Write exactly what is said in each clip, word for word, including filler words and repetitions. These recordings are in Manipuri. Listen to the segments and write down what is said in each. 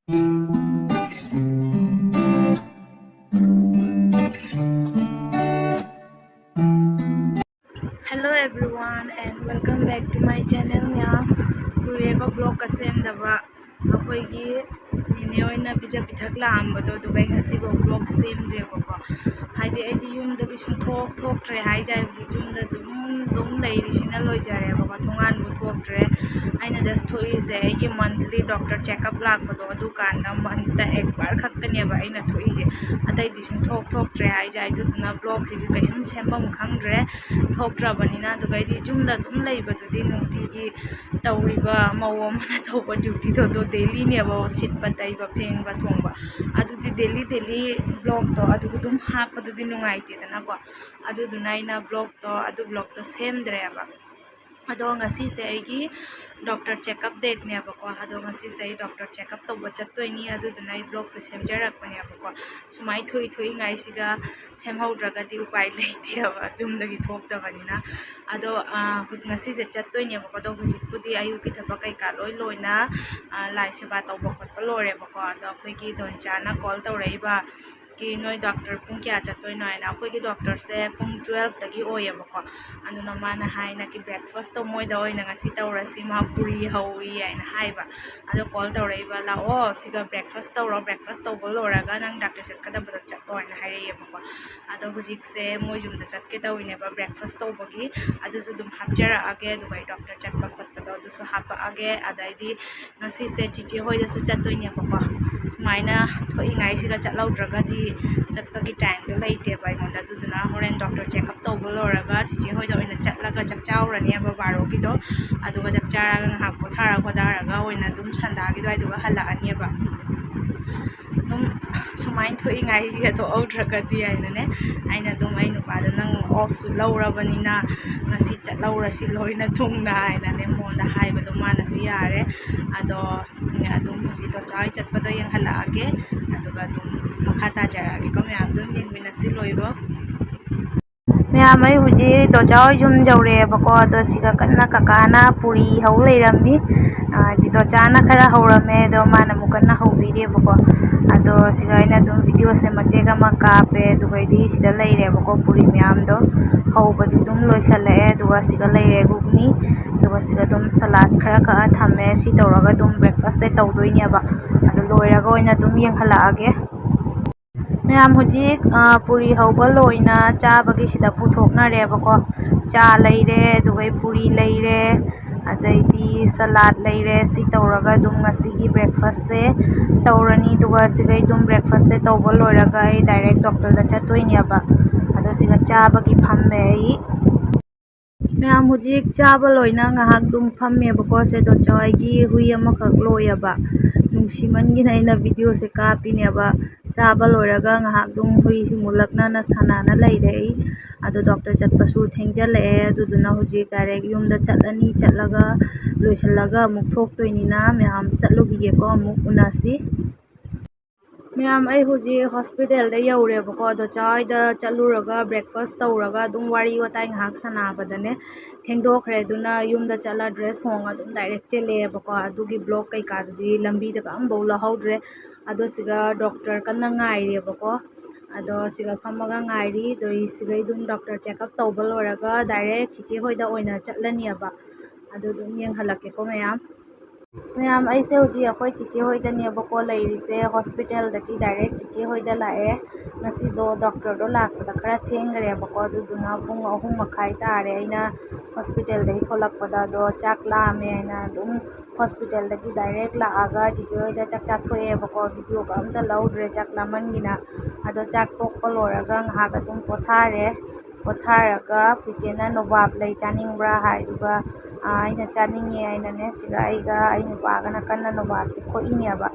Hello everyone and welcome back to my channel. ꯃꯌꯥꯝ ꯀꯨꯏꯔꯦꯕ vlog ꯀ ꯁꯦꯝꯗꯕ꯫ ꯑꯩꯈꯣꯏꯒꯤ ꯅꯤꯅꯦ ꯍꯣꯏꯅ ꯄꯤꯖ ꯄꯤꯊꯛ ꯂꯥꯛꯑꯝꯕꯗꯣ ꯑꯗꯨꯒ ꯑꯩ ꯉꯁꯤꯐꯥꯎ vlog ꯁꯦꯝꯗ꯭ꯔꯦꯕꯀꯣ꯫ ꯍꯥꯏꯗꯤ ꯑꯩꯗꯤ ꯌꯨꯝꯗꯒꯤ ꯁꯨꯡꯊꯣꯛ ꯊꯣꯛꯇ꯭ꯔꯦ ꯍꯥꯏꯇꯥꯔꯦ꯫ ꯍꯧꯖꯤꯛ ꯌꯨꯝꯗ ꯑꯗꯨꯝ ꯑꯗꯨꯝ ꯂꯩꯔꯤꯁꯤꯅ ꯂꯣꯏꯖꯔꯦꯕꯀꯣ꯫ ꯊꯣꯡꯒꯥꯟꯕꯨ ꯊꯣꯛꯇ꯭ꯔꯦ꯫ ꯑꯩꯅ just ꯊꯣꯛꯏꯁꯦ ꯑꯩꯒꯤ monthly doctor checkup ꯂꯥꯛꯄꯗꯣ ꯑꯗꯨꯀꯥꯟꯗ month ꯇ ꯑꯦꯛꯕꯥꯔ ꯈꯛꯇꯅꯦꯕ ꯑꯩꯅ ꯊꯣꯛꯏꯁꯦ꯫ ꯑꯇꯩꯗꯤ ꯁꯨꯡꯊꯣꯛ ꯊꯣꯛꯇ꯭ꯔꯦ ꯍꯥꯏꯁꯦ꯫ ꯑꯗꯨꯗꯨꯅ vlog ꯁꯤꯁꯨ ꯀꯩꯁꯨꯝ ꯁꯦꯝꯐꯝ ꯈꯪꯗ꯭ꯔꯦ꯫ ꯊꯣꯛꯇ꯭ꯔꯕꯅꯤꯅ꯫ ꯑꯗꯨꯒ ꯑꯩꯗꯤ ꯌꯨꯝꯗ ꯑꯗꯨꯝ ꯂꯩꯕꯗꯨꯗꯤ ꯅꯨꯡꯇꯤꯒꯤ ꯇꯧꯔꯤꯕ ꯃꯧ ꯑꯃꯅ ꯇꯧꯕ duty ꯗꯣ ꯑꯗꯣ daily ꯅꯦꯕ꯫ ꯁꯤꯠꯄ, ꯇꯩꯕ, ꯐꯦꯡꯕ, ꯊꯣꯡꯕ꯫ ꯑꯗꯨꯗꯤ daily daily vlog ꯇꯣ ꯑꯗꯨ ꯑꯗꯨꯝ ꯍꯥꯞꯄꯗꯨꯗꯤ ꯅꯨꯡꯉꯥꯏꯇꯦꯗꯅꯀꯣ꯫ ꯑꯗꯨꯗꯨꯅ ꯑꯩꯅ vlog ꯇꯣ ꯑꯗꯨ vlog ꯇꯣ ꯁꯦꯝꯗ꯭ꯔꯦꯕ꯫ ꯑꯗꯣ ꯉꯁꯤꯁꯦ ꯑꯩꯒꯤ doctor checkup date ꯅꯦꯕꯀꯣ꯫ ꯑꯗꯣ ꯉꯁꯤꯁꯦ ꯑꯩ doctor checkup ꯇꯧꯕ ꯆꯠꯇꯣꯏꯅꯤ꯫ ꯑꯗꯨꯗꯨꯅ ꯑꯩ vlog ꯁꯦ ꯁꯦꯝꯖꯔꯛꯄꯅꯦꯕꯀꯣ꯫ ꯁꯨꯃꯥꯏꯅ ꯊꯣꯛꯏ ꯊꯣꯛꯏꯉꯥꯏꯁꯤꯗ ꯁꯦꯝꯍꯧꯗ꯭ꯔꯒꯗꯤ ꯎꯄꯥꯏ ꯂꯩꯇꯦꯕ, ꯌꯨꯝꯗꯒꯤ ꯊꯣꯛꯇꯕꯅꯤꯅ꯫ ꯑꯗꯣ, ꯑ, ꯍꯧ-, ꯉꯁꯤꯁꯦ ꯆꯠꯇꯣꯏꯅꯦꯕꯀꯣ꯫ ꯑꯗꯣ ꯍꯧꯖꯤꯛꯄꯨꯗꯤ ꯑꯌꯨꯛꯀꯤ ꯊꯕꯛ ꯀꯩꯀꯥ ꯂꯣꯏ ꯂꯣꯏꯅ, ꯑ, ꯂꯥꯏ ꯁꯦꯕꯥ ꯇꯧꯕ ꯈꯣꯠꯄ ꯂꯣꯏꯔꯦꯕꯀꯣ꯫ ꯑꯗꯣ ꯑꯩꯈꯣꯏꯒꯤ ꯗꯣꯟꯆꯥꯅ call ꯇꯧꯔꯛꯏꯕ, "ꯀꯤ ꯅꯣꯏ doctor ꯄꯨꯡ ꯀꯌꯥ ꯆꯠꯇꯣꯏꯅꯣ?" ꯍꯥꯏꯅ꯫ ꯑꯩꯈꯣꯏꯒꯤ doctor ꯁꯦ ꯄꯨꯡ twelve ꯇꯒꯤ ꯑꯣꯏꯌꯦꯕꯀꯣ꯫ ꯑꯗꯨꯅ ꯃꯥꯅ ꯍꯥꯏ, "ꯅꯪꯒꯤ breakfast ꯇꯣ ꯃꯣꯏꯗ ꯑꯣꯏꯅ ꯉꯁꯤ ꯇꯧꯔꯁꯤ, ꯃꯥ ꯄꯨꯔꯤ ꯍꯧꯏ" ꯍꯥꯏꯅ ꯍꯥꯏꯕ꯫ ꯑꯗꯣ call ꯇꯧꯔꯛꯏꯕ, "ꯂꯥꯛꯑꯣ, ꯁꯤꯒ breakfast ꯇꯧꯔꯣ, breakfast ꯇꯧꯕ ꯂꯣꯏꯔꯒ ꯅꯪ doctor ꯆꯠꯀꯗꯕꯗꯣ ꯆꯠꯂꯣ" ꯍꯥꯏꯅ ꯍꯥꯏꯔꯛꯑꯦꯕꯀꯣ꯫ ꯑꯗꯣ ꯍꯧꯖꯤꯛꯁꯦ ꯃꯣꯏ ꯌꯨꯝꯗ ꯆꯠꯀꯦ ꯇꯧꯔꯤꯅꯦꯕ breakfast ꯇꯧꯕꯒꯤ꯫ ꯑꯗꯨꯁꯨ ꯑꯗꯨꯝ ꯍꯥꯞꯆꯔꯛꯑꯒꯦ, ꯑꯗꯨꯒ ꯑꯩ doctor ꯆꯠꯄ ꯈꯣꯠꯄꯗꯣ ꯑꯗꯨꯁꯨ ꯍꯥꯞꯄꯛꯑꯒꯦ꯫ ꯑꯗꯩꯗꯤ ꯉꯁꯤꯁꯦ ꯆꯤꯆꯦ ꯍꯣꯏꯗꯁꯨ ꯆꯠꯇꯣꯏꯅꯦꯕꯀꯣ꯫ ꯁꯨꯃꯥꯏꯅ ꯊꯣꯛꯏꯉꯩꯁꯤꯗ ꯆꯠꯍꯧꯗ꯭ꯔꯒꯗꯤ ꯆꯠꯄꯒꯤ time ꯗꯣ ꯂꯩꯇꯦꯕ ꯑꯩꯉꯣꯟꯗ꯫ ꯑꯗꯨꯗꯨꯅ ꯍꯣꯔꯦꯟ doctor checkup ꯇꯧꯕ ꯂꯣꯏꯔꯒ ꯆꯤꯆꯦ ꯍꯣꯏꯗ ꯑꯣꯏꯅ ꯆꯠꯂꯒ ꯆꯥꯛ ꯆꯥꯔꯨꯔꯅꯦꯕ ꯕꯥꯔꯣꯒꯤꯗꯣ꯫ ꯑꯗꯨꯒ ꯆꯥꯛ ꯆꯥꯔꯒ ꯉꯥꯏꯍꯥꯛ ꯄꯣꯊꯥꯔ ꯈꯣꯊꯥꯔꯒ ꯑꯣꯏꯅ ꯑꯗꯨꯝ ꯁꯟꯗꯥꯒꯤꯗꯣ ꯑꯗꯨꯒ ꯍꯜꯂꯛꯑꯅꯦꯕ꯫ ꯑꯗꯨꯝ ꯁꯨꯃꯥꯏꯅ ꯊꯣꯛꯏꯉꯥꯏꯁꯤꯗ ꯊꯣꯛꯍꯧꯗ꯭ꯔꯒꯗꯤ ꯍꯥꯏꯅꯅꯦ, ꯑꯩꯅ ꯑꯗꯨꯝ ꯑꯩ ꯅꯨꯄꯥꯗꯣ "ꯅꯪ off ꯁꯨ ꯂꯧꯔꯕꯅꯤꯅ ꯉꯁꯤ ꯆꯠꯍꯧꯔꯁꯤ ꯂꯣꯏꯅ ꯊꯨꯡꯅ" ꯍꯥꯏꯅꯅꯦ ꯃꯉꯣꯟꯗ ꯍꯥꯏꯕꯗꯣ ꯃꯥꯅꯁꯨ ꯌꯥꯔꯦ꯫ ꯑꯗꯣ ꯑꯗꯨꯝ ꯍꯧꯖꯤꯛ ꯗꯣꯟꯆꯥ ꯍꯣꯏ ꯆꯠꯄꯗꯣ ꯌꯦꯡꯍꯜꯂꯛꯑꯒꯦ, ꯑꯗꯨꯒ ꯑꯗꯨꯝ ꯃꯈꯥ ꯇꯥꯖꯔꯛꯑꯒꯦꯀꯣ꯫ ꯃꯌꯥꯝ ꯑꯗꯨꯝ ꯌꯦꯡꯃꯤꯟꯅꯁꯤ ꯂꯣꯏꯕꯧ꯫ ꯃꯌꯥꯝ, ꯑꯩ ꯍꯧꯖꯤꯛ ꯗꯣꯆꯥ ꯍꯣꯏ ꯌꯨꯝ ꯌꯧꯔꯛꯑꯦꯕꯀꯣ꯫ ꯑꯗꯣ ꯁꯤꯒ ꯀꯟꯅ ꯀꯀꯥꯅ ꯄꯨꯔꯤ ꯍꯧ ꯂꯩꯔꯝꯃꯤ꯫ ꯑ, ꯍꯥꯏꯗꯤ ꯗꯣꯆꯥꯅ ꯈꯔ ꯍꯧꯔꯝꯃꯦ, ꯑꯗꯣ ꯃꯥꯅ ꯑꯃꯨꯛ ꯀꯟꯅ ꯍꯧꯕꯤꯔꯤꯑꯕꯀꯣ꯫ ꯑꯗꯣ ꯁꯤꯒ ꯑꯩꯅ ꯑꯗꯨꯝ ꯚꯤꯗꯤꯑꯣꯁꯦ ꯃꯇꯦꯛ ꯑꯃ ꯀꯥꯞꯄꯦ, ꯑꯗꯨꯒꯩꯗꯤ ꯁꯤꯗ ꯂꯩꯔꯦꯕꯀꯣ꯫ ꯄꯨꯔꯤ ꯃꯌꯥꯝꯗꯣ ꯍꯧꯕꯗꯤ ꯑꯗꯨꯝ ꯂꯣꯏꯁꯜꯂꯛꯑꯦ꯫ ꯑꯗꯨꯒ ꯁꯤꯒ ꯂꯩꯔꯦ ꯘꯨꯒꯅꯤ, ꯑꯗꯨꯒ ꯁꯤꯒ ꯑꯗꯨꯝ ꯁꯂꯥꯗ ꯈꯔ ꯀꯛꯑ ꯊꯝꯃꯦ꯫ ꯁꯤ ꯇꯧꯔꯒ ꯑꯗꯨꯝ ꯕ꯭ꯔꯦꯛꯐꯥꯁꯁꯦ ꯇꯧꯗꯣꯏꯅꯦꯕ꯫ ꯑꯗꯣ ꯂꯣꯏꯔꯒ ꯑꯣꯏꯅ ꯑꯗꯨꯝ ꯌꯦꯡꯍꯜꯂꯛꯑꯒꯦ꯫ ꯃꯌꯥꯝ, ꯍꯧꯖꯤꯛ, ꯑ, ꯄꯨꯔꯤ ꯍꯧꯕ ꯂꯣꯏꯅ ꯆꯥꯕꯒꯤ ꯁꯤꯗ ꯄꯨꯊꯣꯛꯅꯔꯦꯕꯀꯣ꯫ ꯆꯥ ꯂꯩꯔꯦ, ꯑꯗꯨꯒ ꯄꯨꯔꯤ ꯂꯩꯔꯦ, ꯑꯗꯩꯗꯤ ꯁꯂꯥꯗ ꯂꯩꯔꯦ꯫ ꯁꯤ ꯇꯧꯔꯒ ꯑꯗꯨꯝ ꯉꯁꯤꯒꯤ ꯕ꯭ꯔꯦꯛꯐꯥꯁꯁꯦ ꯇꯧꯔꯅꯤ꯫ ꯑꯗꯨꯒ ꯁꯤꯒꯩ ꯑꯗꯨꯝ ꯕ꯭ꯔꯦꯛꯐꯥꯁꯁꯦ ꯇꯧꯕ ꯂꯣꯏꯔꯒ ꯑꯩ ꯗꯥꯏꯔꯦꯛ ꯗꯣꯛꯇꯔꯗ ꯆꯠꯇꯣꯏꯅꯦꯕ꯫ ꯑꯗꯣ ꯁꯤꯒ ꯆꯥꯕꯒꯤ ꯐꯝꯃꯦ ꯑꯩ꯫ ꯃꯌꯥꯝ, ꯍꯧꯖꯤꯛ ꯆꯥꯕ ꯂꯣꯏꯅ ꯉꯥꯏꯍꯥꯛ ꯑꯗꯨꯝ ꯐꯝꯃꯦꯕꯀꯣ꯫ ꯁꯦ ꯗꯣꯆꯥ ꯍꯣꯏꯒꯤ ꯍꯨꯏ ꯑꯃꯈꯛ ꯂꯣꯏꯌꯦꯕ, ꯅꯨꯡꯁꯤꯃꯟꯒꯤꯅ ꯑꯩꯅ ꯚꯤꯗꯤꯑꯣꯁꯦ ꯀꯥꯞꯄꯤꯅꯦꯕ꯫ ꯆꯥꯕ ꯂꯣꯏꯔꯒ ꯉꯥꯏꯍꯥꯛ ꯑꯗꯨꯝ ꯍꯨꯏꯁꯤ ꯃꯨꯜꯂꯛꯅꯅ ꯁꯥꯟꯅꯅ ꯂꯩꯔꯦ ꯑꯩ꯫ ꯑꯗꯣ ꯗꯣꯛꯇꯔ ꯆꯠꯄꯁꯨ ꯊꯦꯡꯖꯜꯂꯛꯑꯦ, ꯑꯗꯨꯗꯨꯅ ꯍꯧꯖꯤꯛ ꯗꯥꯏꯔꯦꯛ ꯌꯨꯝꯗ ꯆꯠꯂꯅꯤ꯫ ꯆꯠꯂꯒ ꯂꯣꯏꯁꯤꯜꯂꯒ ꯑꯃꯨꯛ ꯊꯣꯛꯇꯣꯏꯅꯤꯅ ꯃꯌꯥꯝ, ꯆꯠꯂꯨꯈꯤꯒꯦꯀꯣ, ꯑꯃꯨꯛ ꯎꯅꯁꯤ꯫ ꯃꯌꯥꯝ, ꯑꯩ ꯍꯧꯖꯤꯛ ꯍꯣꯁꯄꯤꯇꯥꯜꯗ ꯌꯧꯔꯦꯕꯀꯣ꯫ ꯗꯣꯆꯥ ꯍꯣꯏꯗ ꯆꯠꯂꯨꯔꯒ ꯕ꯭ꯔꯦꯛꯐꯥꯁ ꯇꯧꯔꯒ ꯑꯗꯨꯝ ꯋꯥꯔꯤ ꯋꯥꯇꯥꯏ ꯉꯥꯏꯍꯥꯛ ꯁꯥꯟꯅꯕꯗꯅꯦ ꯊꯦꯡꯗꯣꯛꯈ꯭ꯔꯦ꯫ ꯑꯗꯨꯅ ꯌꯨꯝꯗ ꯆꯠꯂ ꯗ꯭ꯔꯦꯁ ꯍꯣꯡꯉ ꯑꯗꯨꯝ ꯗꯥꯏꯔꯦꯛ ꯆꯦꯜꯂꯛꯑꯦꯕꯀꯣ꯫ ꯑꯗꯨꯒꯤ ꯕ꯭ꯂꯣꯛ ꯀꯩꯀꯥꯗꯨꯗꯤ ꯂꯝꯕꯤꯗ ꯑꯝꯐꯥꯎ ꯂꯧꯍꯧꯗ꯭ꯔꯦ꯫ ꯑꯗꯣ ꯁꯤꯒ ꯗꯣꯛꯇꯔ ꯀꯟꯅ ꯉꯥꯏꯔꯤꯑꯕꯀꯣ꯫ ꯑꯗꯣ ꯁꯤꯒ ꯐꯝꯃꯒ ꯉꯥꯏꯔꯤ꯫ ꯑꯗꯣ ꯑꯩ ꯁꯤꯒꯩ ꯑꯗꯨꯝ ꯗꯣꯛꯇꯔ ꯆꯦꯛꯑꯞ ꯇꯧꯕ ꯂꯣꯏꯔꯒ ꯗꯥꯏꯔꯦꯛ ꯆꯤꯆꯦ ꯍꯣꯏꯗ ꯑꯣꯏꯅ ꯆꯠꯂꯅꯤꯕ꯫ ꯑꯗꯨ ꯑꯗꯨꯝ ꯌꯦꯡꯍꯜꯂꯛꯀꯦꯀꯣ ꯃꯌꯥꯝ꯫ ꯃꯌꯥꯝ, ꯑꯩꯁꯦ ꯍꯧꯖꯤꯛ ꯑꯩꯈꯣꯏ ꯆꯤꯆꯦ ꯍꯣꯏꯗꯅꯦꯕꯀꯣ ꯂꯩꯔꯤꯁꯦ꯫ ꯍꯣꯁꯄꯤꯇꯥꯜꯗꯒꯤ ꯗꯥꯏꯔꯦꯛ ꯆꯤꯆꯦ ꯍꯣꯏꯗ ꯂꯥꯛꯑꯦ꯫ ꯉꯁꯤꯗꯣ ꯗꯣꯛꯇꯔꯗꯣ ꯂꯥꯛꯄꯗ ꯈꯔ ꯊꯦꯡꯈ꯭ꯔꯦꯕꯀꯣ, ꯑꯗꯨꯗꯨꯅ ꯄꯨꯡ ꯑꯍꯨꯝ ꯃꯈꯥꯏ ꯇꯥꯔꯦ ꯑꯩꯅ ꯍꯣꯁꯄꯤꯇꯥꯜꯗꯒꯤ ꯊꯣꯛꯂꯛꯄꯗ꯫ ꯑꯗꯣ ꯆꯥꯛ ꯂꯥꯝꯃꯦ ꯍꯥꯏꯅ ꯑꯗꯨꯝ ꯍꯣꯁꯄꯤꯇꯥꯜꯗꯒꯤ ꯗꯥꯏꯔꯦꯛ ꯂꯥꯛꯑꯒ ꯆꯤꯆꯦ ꯍꯣꯏꯗ ꯆꯥꯛ ꯆꯥꯊꯣꯛꯑꯦꯕꯀꯣ꯫ ꯚꯤꯗꯤꯑꯣꯒ ꯑꯝꯇ ꯂꯧꯗ꯭ꯔꯦ ꯆꯥꯛ ꯂꯥꯝꯃꯟꯒꯤꯅ꯫ ꯑꯗꯣ ꯆꯥꯛ ꯇꯣꯛꯄ ꯂꯣꯏꯔꯒ ꯉꯥꯏꯍꯥꯛ ꯑꯗꯨꯝ ꯄꯣꯊꯥꯔꯦ꯫ ꯄꯣꯊꯥꯔꯒ ꯆꯤꯆꯦꯅ ꯅꯣꯕꯥꯞ ꯂꯩ ꯆꯥꯅꯤꯡꯕ꯭ꯔꯥ ꯍꯥꯏꯗꯨꯒ, ꯑꯥ, ꯑꯩꯅ ꯆꯥꯅꯤꯡꯉꯦ ꯍꯥꯏꯅꯅꯦ, ꯁꯤꯗ ꯑꯩꯒ ꯑꯩ ꯅꯨꯄꯥꯒꯅ ꯀꯟꯅ ꯅꯣꯕꯥꯞꯁꯦ ꯈꯣꯛꯏꯅꯦꯕ,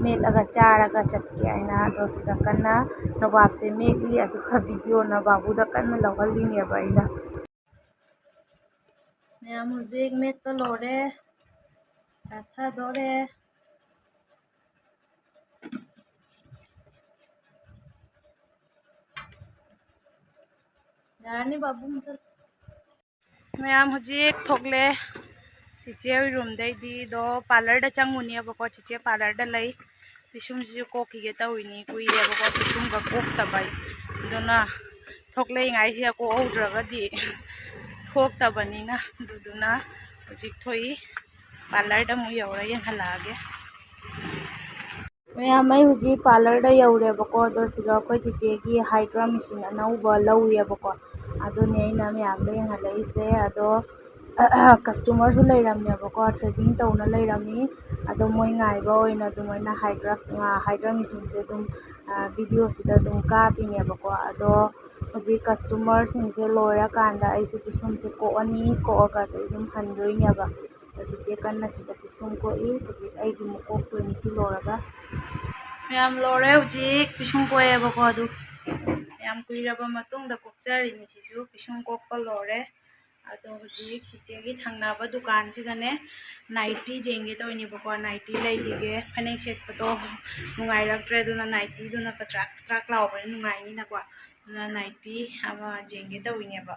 ꯃꯦꯠꯂꯒ ꯆꯥꯔꯒ ꯆꯠꯀꯦ ꯍꯥꯏꯅ꯫ ꯑꯗꯣ ꯁꯤꯗ ꯀꯟꯅ ꯅꯣꯕꯥꯞꯁꯦ ꯃꯦꯠꯂꯤ, ꯑꯗꯨꯒ ꯚꯤꯗꯤꯑꯣꯅ ꯕꯥꯕꯨꯗ ꯀꯟꯅ ꯂꯧꯍꯜꯂꯤꯅꯦꯕ ꯑꯩꯅ꯫ ꯃꯌꯥꯝ, ꯍꯧꯖꯤꯛ ꯃꯦꯠꯄ ꯂꯣꯏꯔꯦ, ꯆꯥꯊꯗꯣꯔꯦ꯫ ꯌꯥꯔꯅꯤ ꯕꯥꯕꯨ, ꯃꯨꯊꯠ꯫ ꯃꯌꯥꯝ ꯍꯧꯖꯤꯛ ꯊꯣꯛꯂꯦ꯫ ꯆꯤꯆꯦ ꯍꯣꯏ ꯔꯨꯝꯗꯩꯗꯤ ꯑꯗꯣ ꯄꯥꯔꯂꯔꯗ ꯆꯪꯉꯨꯅꯦꯕꯀꯣ꯫ ꯆꯤꯆꯦ ꯄꯥꯔꯂꯔꯗ ꯂꯩ꯫ ꯄꯤꯁꯨꯝꯁꯤꯁꯨ ꯀꯣꯛꯈꯤꯒꯦ ꯇꯧꯔꯤꯅꯤ, ꯀꯨꯏꯔꯦꯕꯀꯣ ꯄꯤꯁꯨꯝꯒ ꯀꯣꯛꯇꯕ ꯑꯩ꯫ ꯑꯗꯨꯅ ꯊꯣꯛꯂꯛꯏꯉꯥꯏꯁꯤꯗ ꯀꯣꯛꯍꯧꯗ꯭ꯔꯒꯗꯤ ꯊꯣꯛꯇꯕꯅꯤꯅ꯫ ꯑꯗꯨꯗꯨꯅ ꯍꯧꯖꯤꯛ ꯊꯣꯛꯏ꯫ ꯄꯥꯔꯂꯔꯗ ꯑꯃꯨꯛ ꯌꯧꯔ ꯌꯦꯡꯍꯜꯂꯛꯑꯒꯦ꯫ ꯃꯌꯥꯝ, ꯑꯩ ꯍꯧꯖꯤꯛ ꯄꯥꯔꯂꯔꯗ ꯌꯧꯔꯦꯕꯀꯣ꯫ ꯑꯗꯣ ꯁꯤꯗ ꯑꯩꯈꯣꯏ ꯆꯤꯆꯦꯒꯤ ꯍꯥꯏꯗ꯭ꯔꯥ ꯃꯦꯆꯤꯟ ꯑꯅꯧꯕ ꯂꯧꯔꯤꯑꯕꯀꯣ꯫ ꯑꯗꯨꯅꯦ ꯑꯩꯅ ꯃꯌꯥꯝꯗ ꯌꯦꯡꯍꯜꯂꯛꯏꯁꯦ꯫ ꯑꯗꯣ ꯀꯁꯇꯃꯔꯁꯨ ꯂꯩꯔꯝꯃꯦꯕꯀꯣ, ꯊ꯭ꯔꯦꯗꯤꯡ ꯇꯧꯅ ꯂꯩꯔꯝꯃꯤ꯫ ꯑꯗꯣ ꯃꯣꯏ ꯉꯥꯏꯕ ꯑꯣꯏꯅ ꯑꯗꯨꯃꯥꯏꯅ ꯍꯥꯏꯗ꯭ꯔꯥ, ꯍꯥꯏꯗ꯭ꯔꯥ ꯃꯦꯆꯤꯟꯁꯦ ꯑꯗꯨꯝ ꯚꯤꯗꯤꯑꯣꯁꯤꯗ ꯑꯗꯨꯝ ꯀꯥꯞꯄꯤꯅꯦꯕꯀꯣ꯫ ꯑꯗꯣ ꯍꯧꯖꯤꯛ ꯀꯁꯇꯃꯔꯁꯤꯡꯁꯦ ꯂꯣꯏꯔꯀꯥꯟꯗ ꯑꯩꯁꯨ ꯄꯤꯁꯨꯝꯁꯦ ꯀꯣꯛꯑꯅꯤ, ꯀꯣꯛꯑꯒ ꯑꯗꯩ ꯑꯗꯨꯝ ꯍꯟꯗꯣꯏꯅꯦꯕ꯫ ꯑꯗꯣ ꯆꯤꯆꯦ ꯀꯟꯅ ꯁꯤꯗ ꯄꯤꯁꯨꯝ ꯀꯣꯛꯏ꯫ ꯍꯧꯖꯤꯛ ꯑꯩꯒꯤ ꯑꯃꯨꯛ ꯀꯣꯛꯇꯣꯏꯅꯤ ꯁꯤ ꯂꯣꯏꯔꯒ꯫ ꯃꯌꯥꯝ ꯂꯣꯏꯔꯦ, ꯍꯧꯖꯤꯛ ꯄꯤꯁꯨꯝ ꯀꯣꯛꯑꯦꯕꯀꯣ꯫ ꯑꯗꯨ ꯌꯥꯝ ꯀꯨꯏꯔꯕ ꯃꯇꯨꯡꯗ ꯀꯣꯛꯆꯔꯤꯅꯤ ꯁꯤꯁꯨ꯫ ꯄꯤꯁꯨꯝ ꯀꯣꯛꯄ ꯂꯣꯏꯔꯦ꯫ ꯑꯗꯣ ꯍꯧꯖꯤꯛ ꯆꯤꯆꯦꯒꯤ ꯊꯪꯅꯕ ꯗꯨꯀꯥꯟꯁꯤꯗꯅꯦ ꯅꯥꯏꯇꯤ ꯌꯦꯡꯒꯦ ꯇꯧꯔꯤꯅꯦꯕꯀꯣ꯫ ꯅꯥꯏꯇꯤ ꯂꯩꯈꯤꯒꯦ꯫ ꯐꯅꯦꯛ ꯁꯦꯠꯄꯗꯣ ꯅꯨꯡꯉꯥꯏꯔꯛꯇ꯭ꯔꯦ, ꯑꯗꯨꯅ ꯅꯥꯏꯇꯤꯗꯨꯅ ꯄꯇ꯭ꯔꯥꯛ ꯄꯇ꯭ꯔꯥꯛ ꯂꯥꯎꯕꯅ ꯅꯨꯡꯉꯥꯏꯅꯤꯅꯀꯣ꯫ ꯑꯗꯨꯅ ꯅꯥꯏꯇꯤ ꯑꯃ ꯌꯦꯡꯒꯦ ꯇꯧꯔꯤꯅꯦꯕ꯫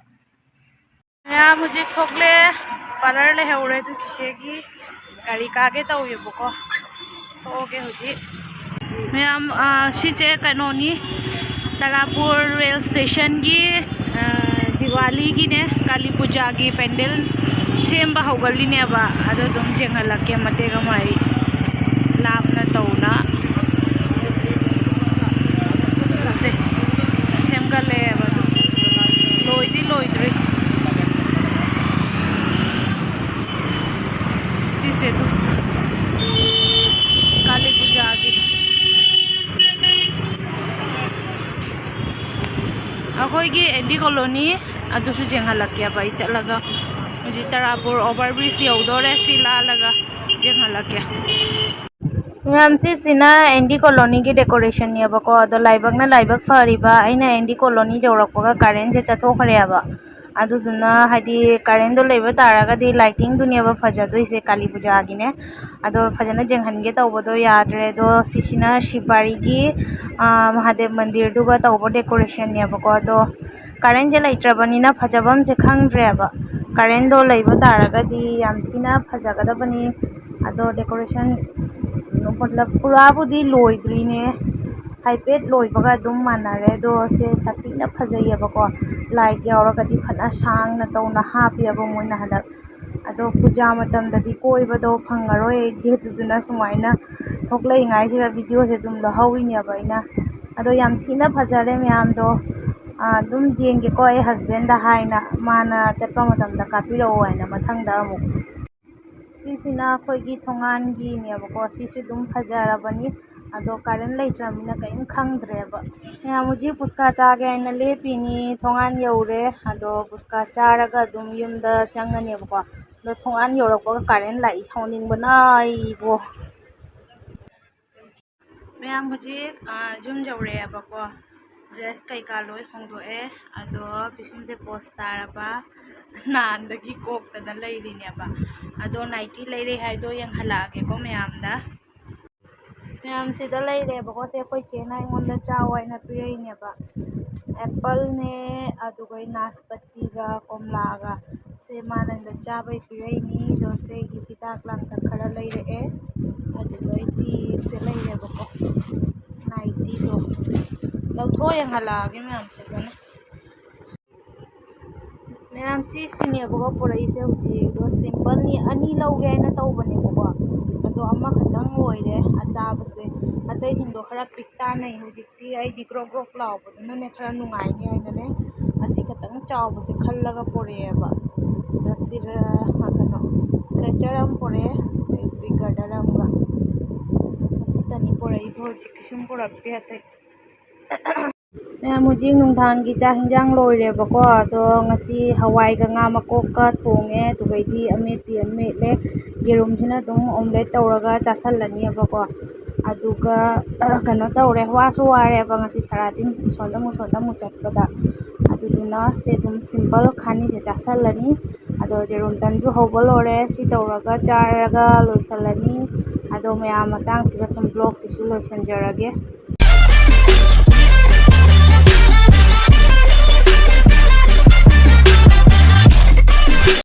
ꯃꯌꯥꯝ ꯍꯧꯖꯤꯛ ꯊꯣꯛꯂꯦ꯫ ꯄꯥꯔꯂꯔ ꯂꯩꯍꯧꯔꯦ ꯑꯗꯨ ꯆꯤꯆꯦꯒꯤ꯫ ꯒꯥꯔꯤ ꯀꯥꯒꯦ ꯇꯧꯋꯦꯕꯀꯣ꯫ ꯊꯣꯛꯑꯒꯦ ꯍꯧꯖꯤꯛ꯫ ꯃꯌꯥꯝ, ꯑꯥ, ꯁꯤꯁꯦ ꯀꯩꯅꯣꯅꯤ, ꯇꯔꯥꯄꯨꯔ ꯔꯦꯜ ꯁ꯭ꯇꯦꯁꯟꯒꯤ, ꯑꯥ, ꯗꯤꯋꯥꯂꯤꯒꯤꯅꯦ, ꯀꯥꯂꯤ ꯄꯨꯖꯥꯒꯤ ꯄꯦꯟꯗꯦꯜ ꯁꯦꯝꯕ ꯍꯧꯒꯠꯂꯤꯅꯦꯕ꯫ ꯑꯗꯨ ꯑꯗꯨꯝ ꯌꯦꯡꯍꯜꯂꯛꯀꯦ ꯃꯇꯦꯛ ꯑꯃ ꯑꯩ꯫ ꯂꯥꯞꯅ ꯇꯧꯅ ꯁꯦ ꯁꯦꯝꯒꯠꯂꯛꯑꯦꯕ ꯑꯗꯨ꯫ ꯂꯣꯏꯗꯤ ꯂꯣꯏꯗ꯭ꯔꯤ꯫ ꯁꯤꯁꯦ ꯑꯗꯨꯝ ꯀꯥꯂꯤ ꯄꯨꯖꯥꯒꯤ꯫ ꯑꯩꯈꯣꯏꯒꯤ ꯑꯦꯟ ꯗꯤ ꯀꯣꯂꯣꯅꯤ ꯑꯗꯨꯁꯨ ꯌꯦꯡꯍꯜꯂꯛꯀꯦꯕ ꯑꯩ ꯆꯠꯂꯒ꯫ ꯍꯧꯖꯤꯛ ꯇꯔꯥꯄꯨꯔ ꯑꯣꯚꯔ ꯕ꯭ꯔꯤꯖ ꯌꯧꯗꯣꯔꯦ, ꯁꯤ ꯂꯥꯜꯂꯒ ꯌꯦꯡꯍꯜꯂꯛꯀꯦ꯫ ꯃꯌꯥꯝ, ꯁꯤꯁꯤꯅ ꯑꯦꯟ ꯗꯤ ꯀꯣꯂꯣꯅꯤꯒꯤ ꯗꯦꯀꯣꯔꯦꯁꯟꯅꯦꯕꯀꯣ꯫ ꯑꯗꯣ ꯂꯥꯏꯕꯛꯅ ꯂꯥꯏꯕꯛ ꯐꯔꯤꯕ, ꯑꯩꯅ ꯑꯦꯟ ꯗꯤ ꯀꯣꯂꯣꯅꯤ ꯌꯧꯔꯛꯄꯒ ꯀꯔꯦꯟꯁꯦ ꯆꯠꯊꯣꯛꯈ꯭ꯔꯦꯕ꯫ ꯑꯗꯨꯗꯨꯅ ꯍꯥꯏꯗꯤ ꯀꯔꯦꯟꯗꯣ ꯂꯩꯕ ꯇꯥꯔꯒꯗꯤ ꯂꯥꯏꯇꯤꯡꯗꯨꯅꯦꯕ ꯐꯖꯗꯣꯏꯁꯦ ꯀꯥꯂꯤ ꯄꯨꯖꯥꯒꯤꯅꯦ꯫ ꯑꯗꯣ ꯐꯖꯅ ꯌꯦꯡꯍꯟꯒꯦ ꯇꯧꯕꯗꯣ ꯌꯥꯗ꯭ꯔꯦ꯫ ꯑꯗꯣ ꯁꯤꯁꯤꯅ ꯁꯤꯕꯥꯔꯤꯒꯤ, ꯑꯥ, ꯃꯍꯥꯗꯦꯕ ꯃꯟꯗꯤꯔꯗꯨꯒ ꯇꯧꯕ ꯗꯦꯀꯣꯔꯦꯁꯟꯅꯦꯕꯀꯣ꯫ ꯑꯗꯣ ꯀꯔꯦꯟꯁꯦ ꯂꯩꯇ꯭ꯔꯕꯅꯤꯅ ꯐꯖꯕꯝꯁꯦ ꯈꯪꯗ꯭ꯔꯦꯕ꯫ ꯀꯔꯦꯟꯗꯣ ꯂꯩꯕ ꯇꯥꯔꯒꯗꯤ ꯌꯥꯝ ꯊꯤꯅ ꯐꯖꯒꯗꯕꯅꯤ꯫ ꯑꯗꯣ decoration ꯃꯇꯂꯕ ꯄꯨꯔꯥꯕꯨꯗꯤ ꯂꯣꯏꯗ꯭ꯔꯤꯅꯦ, ꯍꯥꯏꯐꯦꯠ ꯂꯣꯏꯕꯒ ꯑꯗꯨꯝ ꯃꯥꯟꯅꯔꯦ꯫ ꯑꯗꯣ ꯁꯦ ꯁꯥꯊꯤꯅ ꯐꯖꯩꯌꯦꯕꯀꯣ, light ꯌꯥꯎꯔꯒꯗꯤ ꯐꯅ ꯁꯥꯡꯅ ꯇꯧꯅ ꯍꯥꯞꯄꯦꯕ ꯃꯣꯏꯅ ꯍꯟꯗꯛ꯫ ꯑꯗꯣ ꯄꯨꯖꯥ ꯃꯇꯝꯗꯗꯤ ꯀꯣꯏꯕꯗꯣ ꯐꯪꯉꯔꯣꯏ ꯑꯩꯗꯤ, ꯑꯗꯨꯗꯨꯅ ꯁꯨꯃꯥꯏꯅ ꯊꯣꯛꯂꯛꯏꯉꯥꯏꯁꯤꯗ videoꯁꯦ ꯑꯗꯨꯝ ꯂꯧꯍꯧꯔꯤꯅꯦꯕ ꯑꯩꯅ꯫ ꯑꯗꯣ ꯌꯥꯝ ꯊꯤꯅ ꯐꯖꯔꯦ ꯃꯌꯥꯝꯗꯣ꯫ ꯑꯥ, ꯑꯗꯨꯝ ꯌꯦꯡꯒꯦꯀꯣ ꯑꯩ husbandꯗ ꯍꯥꯏꯅ, ꯃꯥꯅ ꯆꯠꯄ ꯃꯇꯝꯗ ꯀꯥꯞꯄꯤꯔꯛꯑꯣ ꯍꯥꯏꯅ ꯃꯊꯪꯗ ꯑꯃꯨꯛ꯫ ꯁꯤꯁꯤꯅ ꯑꯩꯈꯣꯏꯒꯤ ꯊꯣꯡꯒꯥꯟꯒꯤꯅꯦꯕꯀꯣ꯫ ꯁꯤꯁꯨ ꯑꯗꯨꯝ ꯐꯖꯔꯕꯅꯤ꯫ ꯑꯗꯣ ꯀꯔꯦꯟ ꯂꯩꯇ꯭ꯔꯕꯅꯤꯅ ꯀꯔꯤꯝ ꯈꯪꯗ꯭ꯔꯦꯕ꯫ ꯃꯌꯥꯝ ꯍꯧꯖꯤꯛ ꯄꯨꯁꯀꯥ ꯆꯥꯒꯦ ꯍꯥꯏꯅ ꯂꯦꯞꯄꯤꯅꯤ꯫ ꯊꯣꯡꯒꯥꯟ ꯌꯧꯔꯦ꯫ ꯑꯗꯣ ꯄꯨꯁꯀꯥ ꯆꯥꯔꯒ ꯑꯗꯨꯝ ꯌꯨꯝꯗ ꯆꯪꯉꯅꯦꯕꯀꯣ꯫ ꯑꯗꯣ ꯊꯣꯡꯒꯥꯟ ꯌꯧꯔꯛꯄꯒ ꯀꯔꯦꯟ ꯂꯥꯛꯏ, ꯁꯥꯎꯅꯤꯡꯕꯅ ꯑꯩꯕꯣ꯫ ꯃꯌꯥꯝ ꯍꯧꯖꯤꯛ, ꯑ, ꯌꯨꯝ ꯌꯧꯔꯛꯑꯦꯕꯀꯣ꯫ Dress ꯀꯩꯀꯥ ꯂꯣꯏ ꯍꯣꯡꯗꯣꯛꯑꯦ꯫ ꯑꯗꯣ ꯄꯤꯁꯨꯝꯁꯦ ꯄꯣꯁ ꯇꯥꯔꯕ, ꯅꯍꯥꯟꯗꯒꯤ ꯀꯣꯛꯇꯅ ꯂꯩꯔꯤꯅꯦꯕ꯫ ꯑꯗꯣ nighty ꯂꯩꯔꯦ ꯍꯥꯏꯗꯣ ꯌꯦꯡꯍꯜꯂꯛꯑꯒꯦꯀꯣ ꯃꯌꯥꯝꯗ꯫ ꯃꯌꯥꯝ ꯁꯤꯗ ꯂꯩꯔꯦꯕꯀꯣ꯫ ꯁꯦ ꯑꯩꯈꯣꯏ ꯆꯦꯅ ꯑꯩꯉꯣꯟꯗ ꯆꯥꯎ ꯍꯥꯏꯅ ꯄꯤꯔꯛꯏꯅꯦꯕ꯫ Appleꯅꯦ, ꯑꯗꯨꯒ ꯅꯥꯁꯄꯇꯤꯒ ꯀꯣꯝꯂꯥꯒ꯫ ꯁꯦ ꯃꯥꯅ ꯑꯩꯉꯣꯟꯗ ꯆꯥꯕꯩ ꯄꯤꯔꯛꯏꯅꯤ꯫ ꯑꯗꯣ ꯁꯦ ꯑꯩꯒꯤ ꯍꯤꯗꯥꯛ ꯂꯥꯡꯊꯛ ꯈꯔ ꯂꯩꯔꯛꯑꯦ꯫ ꯑꯗꯨꯗꯩꯗꯤ ꯁꯦ ꯂꯩꯔꯦꯕꯀꯣ, nightyꯗꯣ꯫ ꯂꯧꯊꯣꯛꯑ ꯌꯦꯡꯍꯜꯂꯛꯑꯒꯦ ꯃꯌꯥꯝ ꯐꯖꯅ꯫ ꯃꯌꯥꯝ ꯁꯤ ꯁꯤꯅꯦꯕꯀꯣ ꯄꯨꯔꯛꯏꯁꯦ ꯍꯧꯖꯤꯛ꯫ ꯑꯗꯣ simpleꯅꯤ, ꯑꯅꯤ ꯂꯧꯒꯦ ꯍꯥꯏꯅ ꯇꯧꯕꯅꯦꯕꯀꯣ꯫ ꯑꯗꯣ ꯑꯃꯈꯛꯇꯪ ꯑꯣꯏꯔꯦ ꯑꯆꯥꯕꯁꯦ꯫ ꯑꯇꯩꯁꯤꯡꯗꯣ ꯈꯔ ꯄꯤꯛ ꯇꯥꯟꯅꯩ ꯍꯧꯖꯤꯛꯇꯤ꯫ ꯑꯩꯗꯤ ꯒ꯭ꯔꯣꯛ ꯒ꯭ꯔꯣꯛ ꯂꯥꯎꯕꯗꯨꯅꯅꯦ ꯈꯔ ꯅꯨꯡꯉꯥꯏꯅꯤ ꯍꯥꯏꯅꯅꯦ ꯑꯁꯤ ꯈꯛꯇꯪ ꯆꯥꯎꯕꯁꯦ ꯈꯜꯂꯒ ꯄꯨꯔꯛꯑꯦꯕ꯫ ꯑꯗ ꯁꯤꯔ, ꯀꯩꯅꯣ, clutcher ꯑꯃ ꯄꯨꯔꯛꯑꯦ, ꯑꯗꯩ ꯁꯤ garter ꯑꯃꯒ꯫ ꯑꯁꯤꯇꯅꯤ ꯄꯨꯔꯛꯏꯗꯣ ꯍꯧꯖꯤꯛ, ꯀꯩꯁꯨꯝ ꯄꯨꯔꯛꯇꯦ ꯑꯇꯩ꯫ ꯃꯌꯥꯝ ꯍꯧꯖꯤꯛ ꯅꯨꯡꯗꯥꯡꯒꯤ ꯆꯥꯛ ꯍꯤꯟꯖꯥꯡ ꯂꯣꯏꯔꯦꯕꯀꯣ꯫ ꯑꯗꯣ ꯉꯁꯤ ꯍꯋꯥꯏꯒ ꯉꯥ ꯃꯀꯣꯛꯀ ꯊꯣꯡꯉꯦ, ꯑꯗꯨꯒꯩꯗꯤ ꯑꯃꯦꯠꯄꯤ ꯑꯃ ꯃꯦꯠꯂꯦ꯫ ꯌꯦꯔꯨꯝꯁꯤꯅ ꯑꯗꯨꯝ omelette ꯇꯧꯔꯒ ꯆꯥꯁꯜꯂꯅꯦꯕꯀꯣ꯫ ꯑꯗꯨꯒ ꯀꯩꯅꯣ ꯇꯧꯔꯦ, ꯋꯥꯁꯨ ꯋꯥꯔꯦꯕ ꯉꯁꯤ ꯁꯔꯥꯇꯤꯟ ꯁꯣꯟꯗ ꯑꯃꯨꯛ ꯁꯣꯟꯗ ꯑꯃꯨꯛ ꯆꯠꯄꯗ꯫ ꯑꯗꯨꯗꯨꯅ ꯁꯤ ꯑꯗꯨꯝ simple ꯈꯥꯅꯤꯁꯦ ꯆꯥꯁꯜꯂꯅꯤ꯫ ꯑꯗꯣ ꯌꯦꯔꯨꯝ ꯇꯟꯁꯨ ꯍꯧꯕ ꯂꯣꯏꯔꯦ꯫ ꯁꯤ ꯇꯧꯔꯒ ꯆꯥꯔꯒ ꯂꯣꯏꯁꯜꯂꯅꯤ꯫ ꯑꯗꯣ ꯃꯌꯥꯝ ꯃꯇꯥꯡꯁꯤꯒ ꯁꯨꯝ vlogꯁꯤꯁꯨ ꯂꯣꯏꯁꯟꯖꯔꯒꯦ꯫